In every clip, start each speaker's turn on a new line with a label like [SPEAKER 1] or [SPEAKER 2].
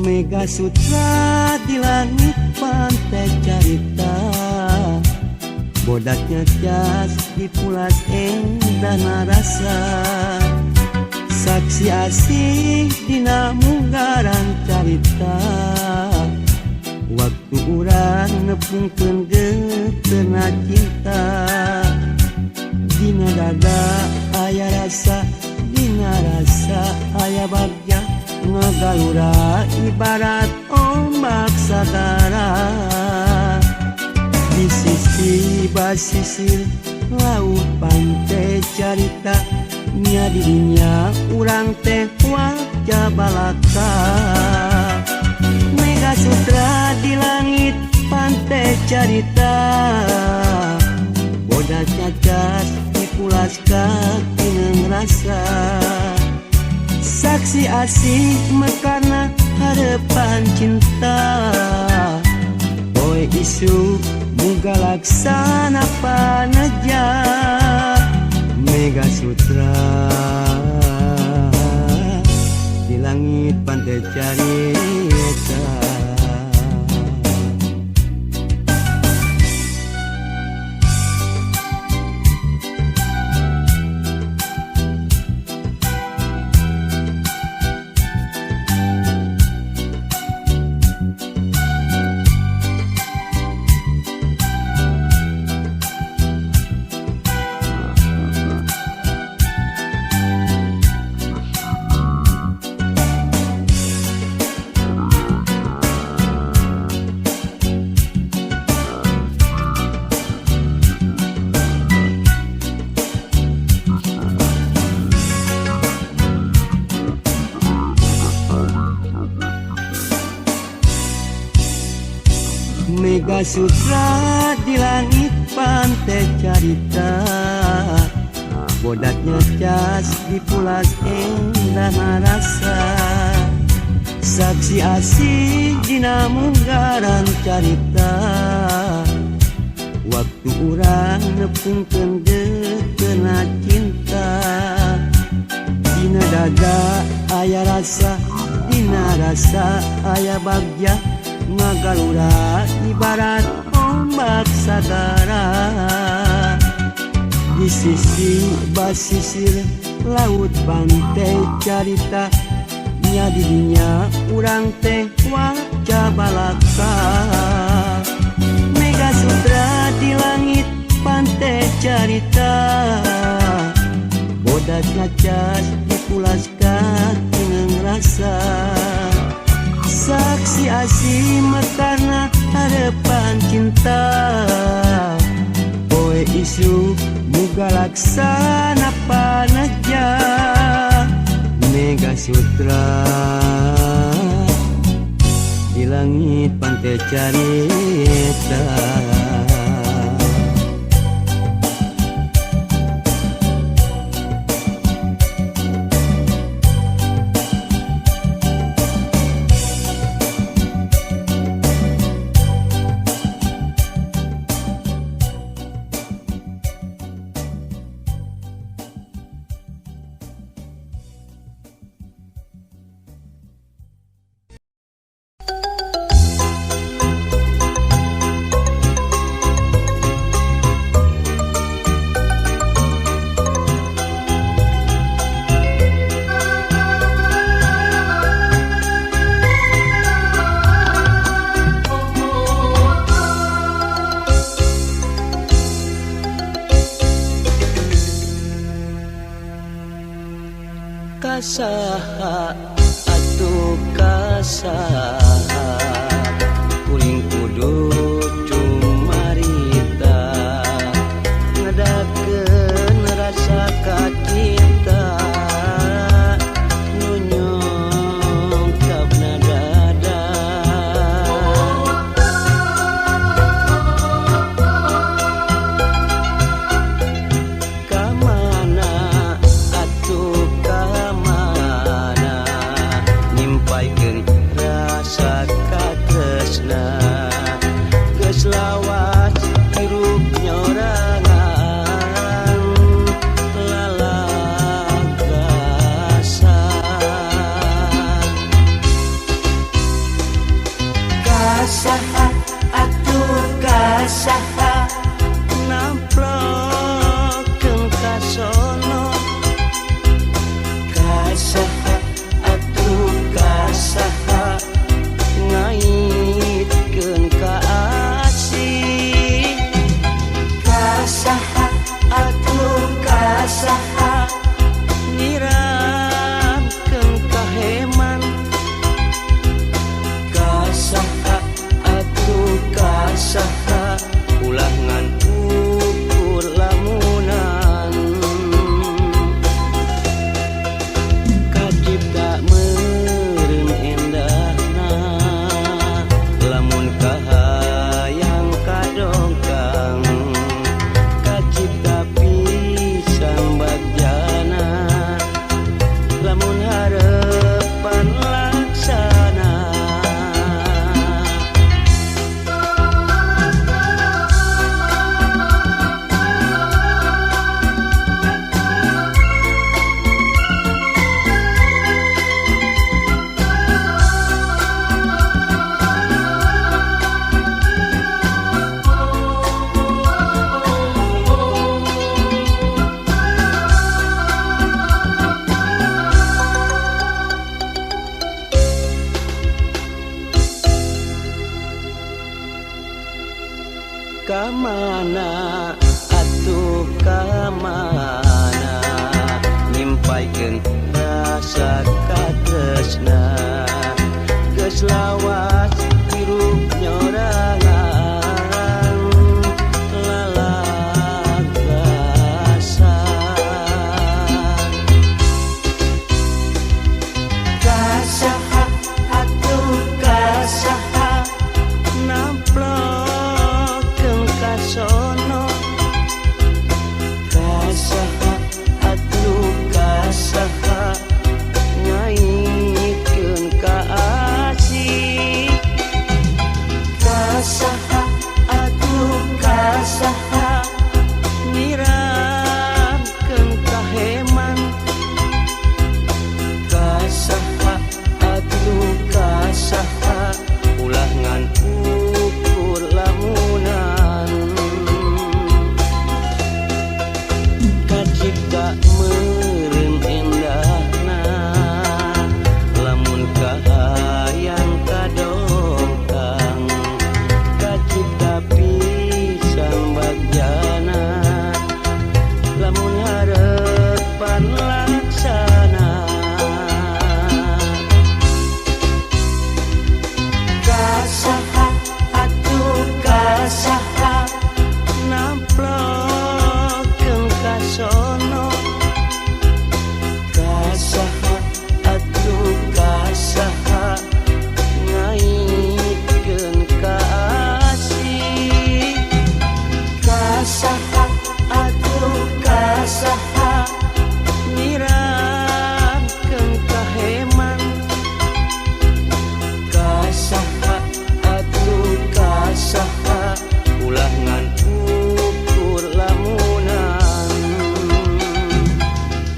[SPEAKER 1] Mega Sutra di langit pantai carita, bodaknya jas dipulas endah rasa. Saksi asih dina munggaran carita, waktu urang nepungkeun geuteuhna cinta. Dina dada aya rasa, dina rasa aya bagja, ngagalura ibarat ombak sagara. Di sisi basisir laut pantai carita, nya dirinya urang teh wajah balaka. Mega Sutra di langit pantai carita, bodak cacat dipulas katineng rasa. Saksi asih mekarna harapan cinta, poe isu muga laksana paneja. Mega Sutra di langit pantai carita. Mega Sutra di langit pantai carita, bodaknya cas dipulas endah rasa. Saksi asih dina munggaran carita, waktu urang nepungkeun geuteuhna cinta. Dina dada aya rasa, dina rasa aya bagja, ngagalura ibarat ombak sagara. Di sisi basisir laut pantai carita, nya didinya urang teh wajah balaka. Mega Sutra di langit pantai carita, bodak ngacas dipulas katineng rasa. Saksi asih mekarna harapan cinta, poe isu muga laksana paneja. Mega Sutra di langit pantai carita. Kasaha atuh kasaha, kuring kudu cumarita, ngadakeun rasa ka cinta, nu nyungkapna dada. Kamana atuh kamana, nyimpaikeun rasa katresna, geus lawas hirup nyorangan lalagasan. Kasaha atuh kasaha namplokeun ka sono. Kasaha atuh kasaha ngaitkeun ka asih. Kasaha atuh kasaha nyiramkeun ka heman. Kasaha atuh kasaha ulah ngan ukur lamunan. Kacipta meureun endahna lamun kahayang kadongkang. Kacipta pisan bagjana lamun harepan laksana. Kamana atuh kamana nyimpaikeun rasa katresna. Geus lawas hirup nyorangan lalagasan. Kasaha atuh kasaha namplokeun ka sono. Kasaha atuh kasaha ngaitkeun ka asih. Kasaha atuh kasaha nyiramkeun ka heman. Kasaha atuh kasaha ulah ngan ukur lamunan. Kacipta meureun endahna lamun kahayang kadongkang. Kacipta pisan bagjana lamun harepan laksana. Kasaha atuh kasaha namplokeun ka sono. Kasaha atuh kasaha ngaitkeun ka asih. Kasaha atuh kasaha nyiramkeun ka heman. Kasaha atuh kasaha ulah ngan ukur lamunan.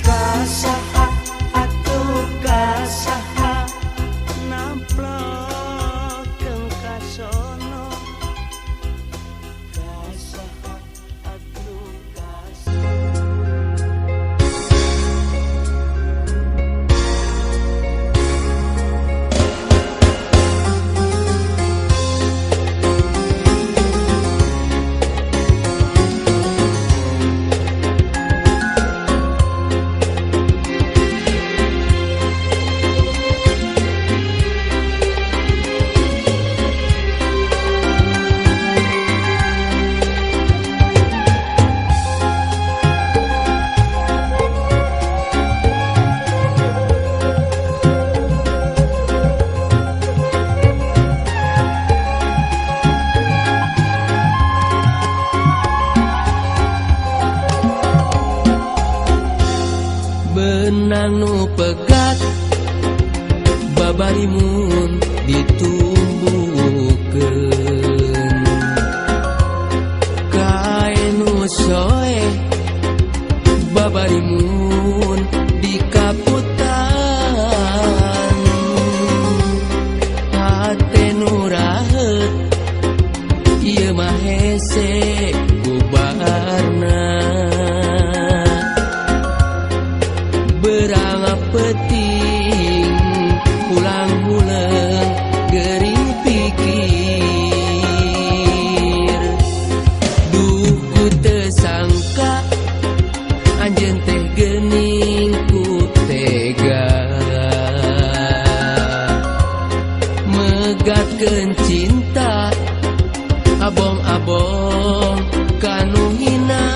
[SPEAKER 1] Kasaha atuh kasaha namplokeun ka sono. Kasaha atuh kasaha.
[SPEAKER 2] Benang nu pegat babarimun ditumbuhkeun. Kain nu soe babarimun dikaputan. Hate nu raheut Megatkeun cinta abong-abong kanu hina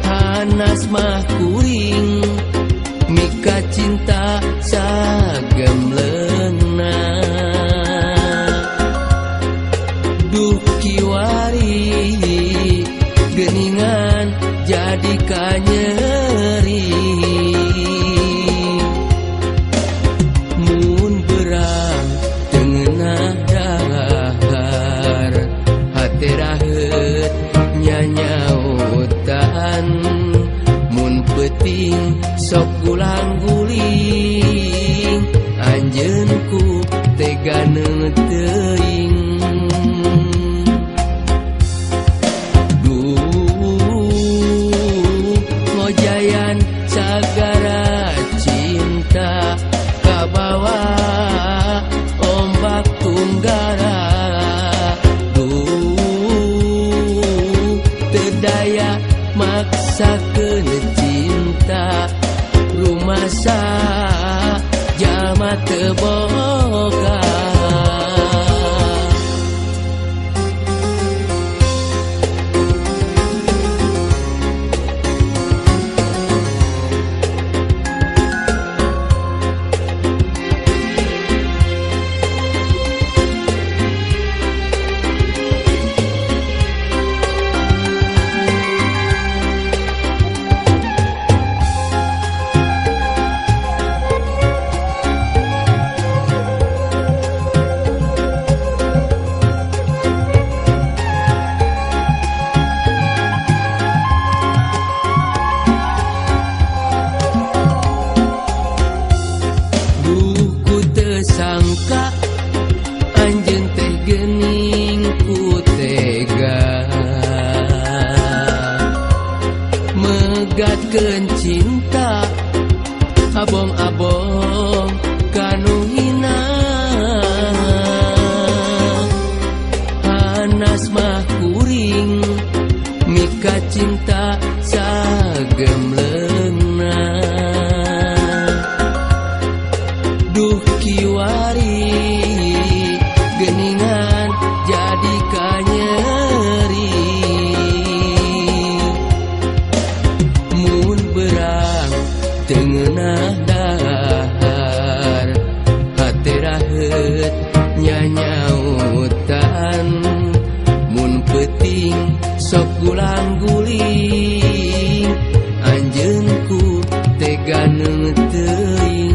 [SPEAKER 2] hanas mah kuring mika cinta sagemleungna duh kiwari geuningan jadi kanyeri mun berang tengenah dahar hate raheut nyanyautan mun peuting sok gulang-guling anjeun ku tega teuing duh ngojayan sagara cinta kabawa ombak tunggara duh teu daya maksakeun cinta rumasa jalma teu boga. Sangka anjeun teh geuning ku tega megatkeun cinta abong-abong kanu hina hanas mah kuring mika cinta sagemleungna duh kiwari geuningan jadi kanyeri mun berang teu ngeunah dahar hate raheut nyanyautan mun peuting sok gulang-guling anjeun ku tega teuing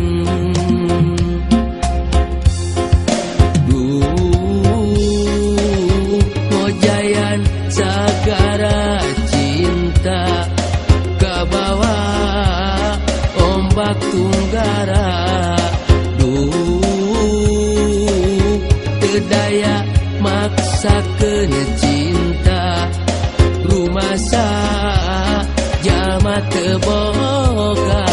[SPEAKER 2] sagara cinta kabawa ombak tunggara duh teu daya maksakeun cinta rumasa jalma teu boga.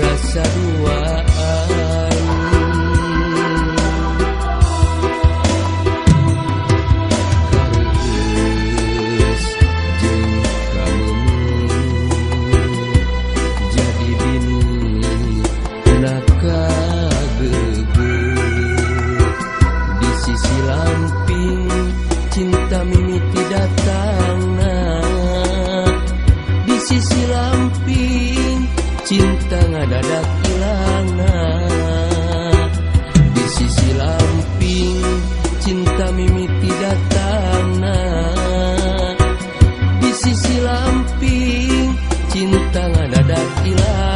[SPEAKER 2] Rasa duaan. sisi lamping cinta mimiti datangna. Di sisi lamping cinta ngadadak ilangna.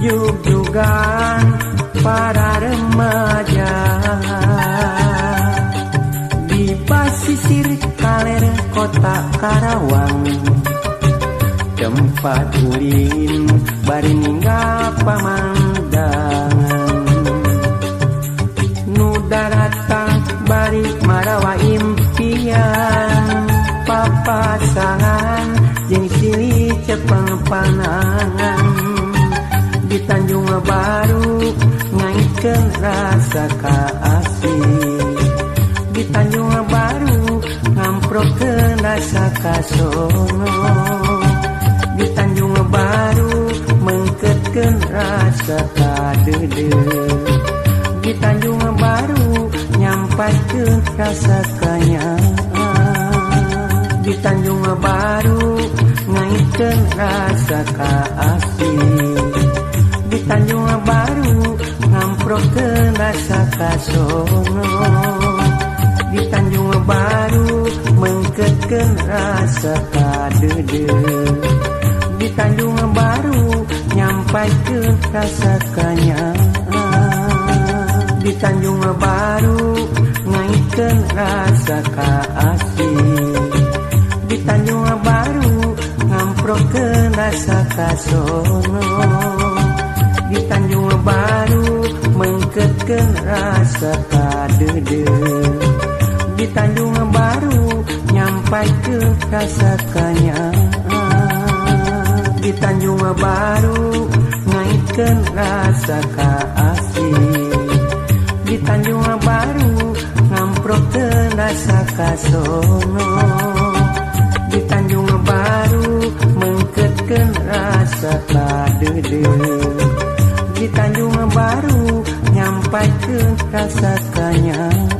[SPEAKER 1] Jugjugan para remaja. Pasisir kaler kota Karawang, tempat ulin bari ninggal pamandangan. Nu daratang bari marawa impian, papasangan jeung silih cepeng panangan. Di Tanjung Baru ngaitkeun rasa kaasih, di Tanjung Baru ngamprokeun rasa kasono, di Tanjung Baru mengketkeun rasa kadeudeuh, di Tanjung Baru nyampaikeun rasa kanyaah, di Tanjung Baru ngaitkeun rasa kaasih, di Tanjung Baru ngamprokeun rasa kasono, di Tanjung Baru mengketkeun rasa kadeudeuh, di Tanjung Baru nyampaikeun rasa kanyaah, di Tanjung Baru ngaitkeun rasa kaasih, di Tanjung Baru ngamprokeun rasa kasono, di Tanjung Baru mengketkeun rasa kadeudeuh, di Tanjung Baru nyampaikeun rasa kanyaah, di Tanjung Baru ngaitkeun rasa kaasih, di Tanjung Baru ngamprokeun rasa kasono, di Tanjung Baru mengketkeun rasa kadeudeuh, di Tanjung Baru nyampaikeun rasa kanyaah.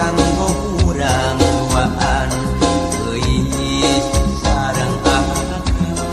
[SPEAKER 2] Kanggo kurang duaan, euis sareng akang.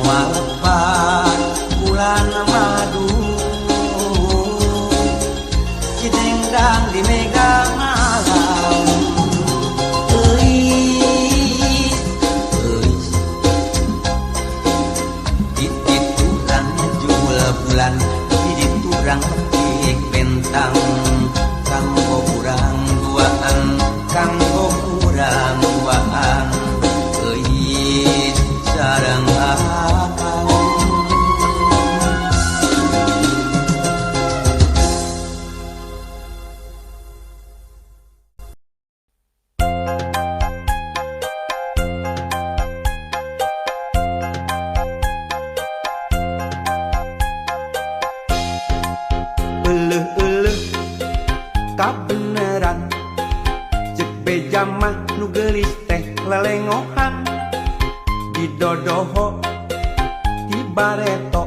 [SPEAKER 1] Moal lepat bulan madu. Cidengdang di mega malam. Euis, euis. Di turang jul bulan, di turang letik bentang. Kanggo urang duaan, kanggo urang duaan. Euis sareng akang.
[SPEAKER 3] Euleuh-euleuh kabeneran, cek beja mah nu geulis teh lelengohan. Didodoho ti bareto,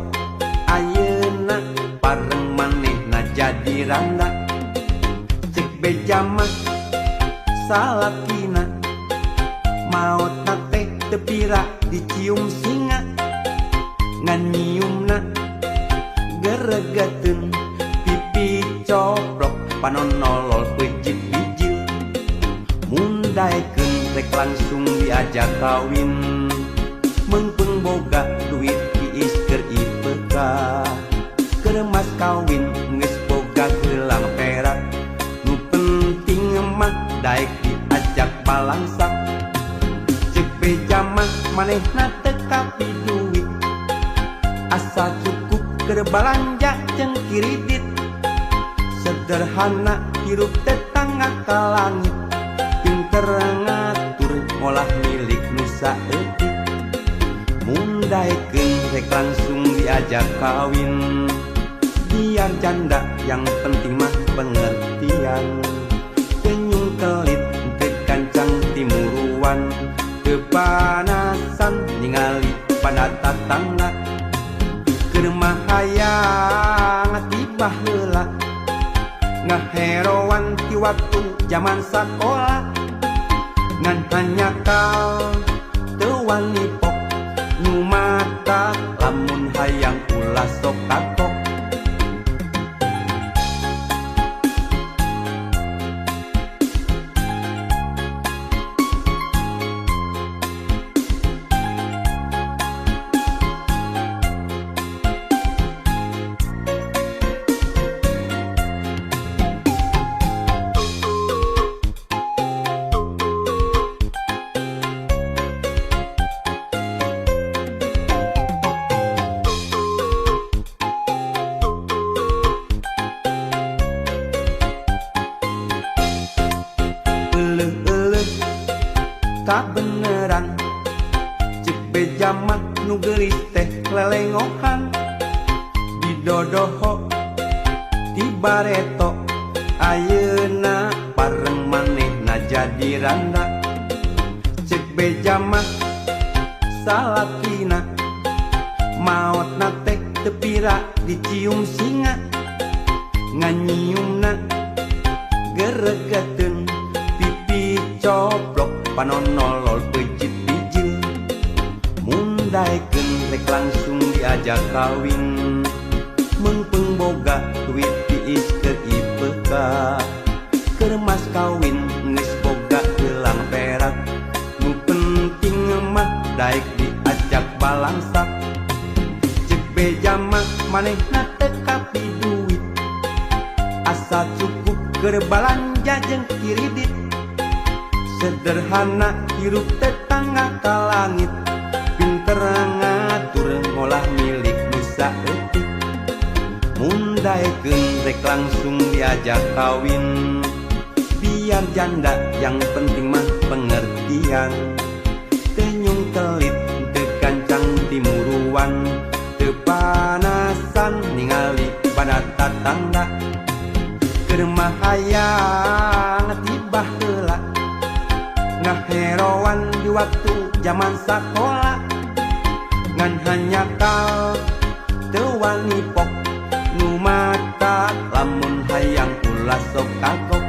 [SPEAKER 3] ayeuna pareng manehna jadi randa. Cek beja mah salakina maotna teh teu pira dicium singa. Ngan nyiumna geregeteun, pipi coplok, panon nolol peuncit bijil. Mun daekeun rek langsung diajak kawin, meungpeung boga duit tiis keur IPK. Keur mas kawin geus boga gelang perak, nu penting mah daek diajak balangsak. Cek beja mah manehna teu kapi duit, asal cukup keur balanja jeung kiridit. Sederhana hirup tetangga ka langit, pinter ngatur ngolah milik nu saeutik. Mun daekeun rek langsung diajak kawin, biar janda yang penting mah pengertian. Senyum kelit teu gancang timuruan, kepanasan ningali pada tatangga. Keur mah hayang tiba heula, ngaheroan ti waktu zaman sakola. Ngan hanjakal teu wani pok, nu mata lamun hayang ulah sok kapok. Euleuh-euleuh kabeneran, cek beja mah nu geulis teh lelengohan. Didodoho ti bareto, ayeuna pareng manehna jadi randa. Cek beja mah salakina maotna teh teu pira dicium singa. Ngan nyiumna geregeteun, pipi coplok, panon nolol peuncit bijil. Mun daekeun rek langsung diajak kawin, meungpeung boga duit tiis keur IPK. Keur mas kawin geus boga gelang perak, nu penting mah daek diajak balangsak. Cek beja mah manehna teu kapi duit, asal cukup keur balanja jeung kiridit. Sederhana hirup tetangga ka langit, pinter ngatur ngolah milik nu saeutik. Mun daekeun rek langsung diajak kawin, biar janda yang penting mah pengertian. Tenyung kelit teu gancang timuruan, teu panasan ningali pada tatangga. Keur mah hayang tiba heula, ngaheroan di waktu zaman sakola. Ngan hanjakal teu wani pok, nu mata lamun hayang ulah sok kagok.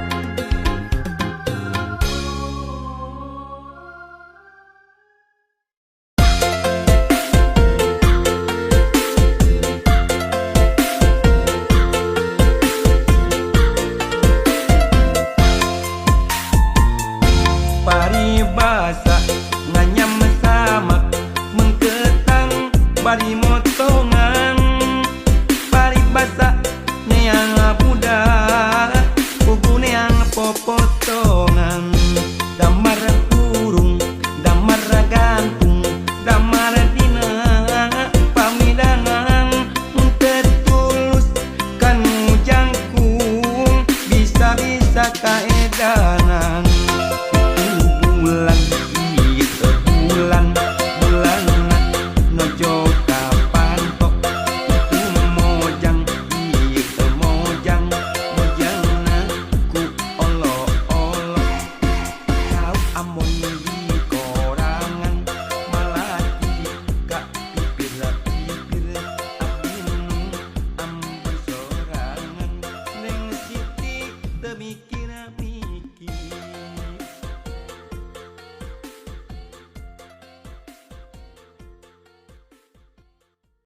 [SPEAKER 3] Damar dina pamidangan teu tulus kanu jangkung, bisa-bisa kaedanan. Itu bulan, itu bulan bulanna nojo ka panto. Itu mojang, itu mojang mojangna ku olo-olo. Kau amon di korangan malati ka pipir-pipir, abdi nu ambon sorangan. Neng Siti teu mikir.